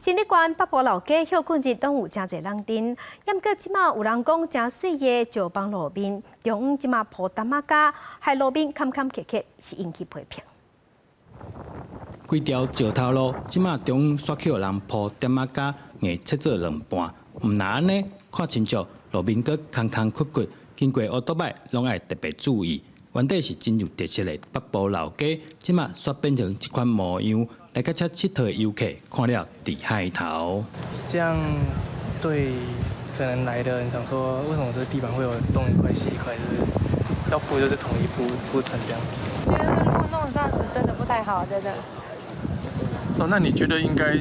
新竹縣北埔老街歇睏日攏有誠濟人陣，毋過這馬有人講誠媠的石枋路面，中央這馬鋪澹仔膠，害路面坎坎坷坷，是引起批評。規條石頭路，這馬中央煞去予人鋪澹仔膠，硬切做兩半，毋但按呢，看親像路面閣空空窟窟，經過烏多擺攏愛特別注意。原底是真有特色的北埔老街，這馬煞變成這款模樣，來到遮𨑨迌的遊客看了直害頭。這樣對可能來的人想說，為什麼這地板會有東一塊西一塊，就是要鋪就是統一鋪鋪成這樣子。覺得路弄這樣子真的不太好，真的。說，那你覺得應該？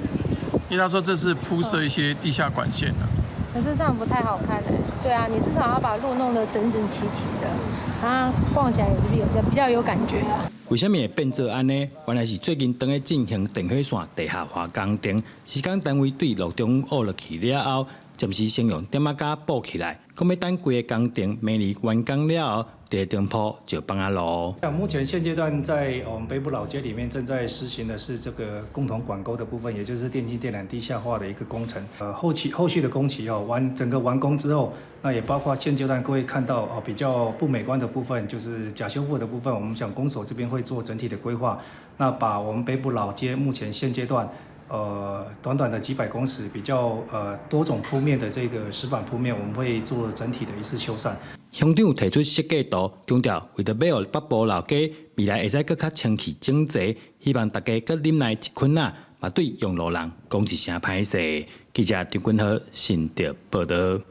因為他說這是鋪設一些地下管線啊。可是這樣不太好看欸。對啊，你至少要把路弄得整整齊齊的，啊，逛起來也是比較有感覺啊。為啥物會變做按呢？原來是最近當咧進行電火線地下化工程，施工單位對路中挖落去了後，暫時先用點仔膠補起來，講欲等規个工程明年完工了後，就會當鋪石枋仔路。目前現階段在我們北埔老街裡面正在實行的是這個共同管溝的部分，也就是電氣電纜地下化的一個工程。後期後續的工期哦，整個完工之後，那也包括現階段各位看到哦比較不美觀的部分，就是假修復的部分，我們想公所這邊會做整體的規劃，那把我們北埔老街目前現階段，短短的幾百公尺比較多種鋪面的這個石板鋪面，我們會做整體的一次修繕。鄉長提出設計圖，強調為著欲予北埔老街未來會使閣較清氣整齊，希望大家閣忍耐一困仔，嘛對用路人講一聲歹勢。記者張君豪新竹報導。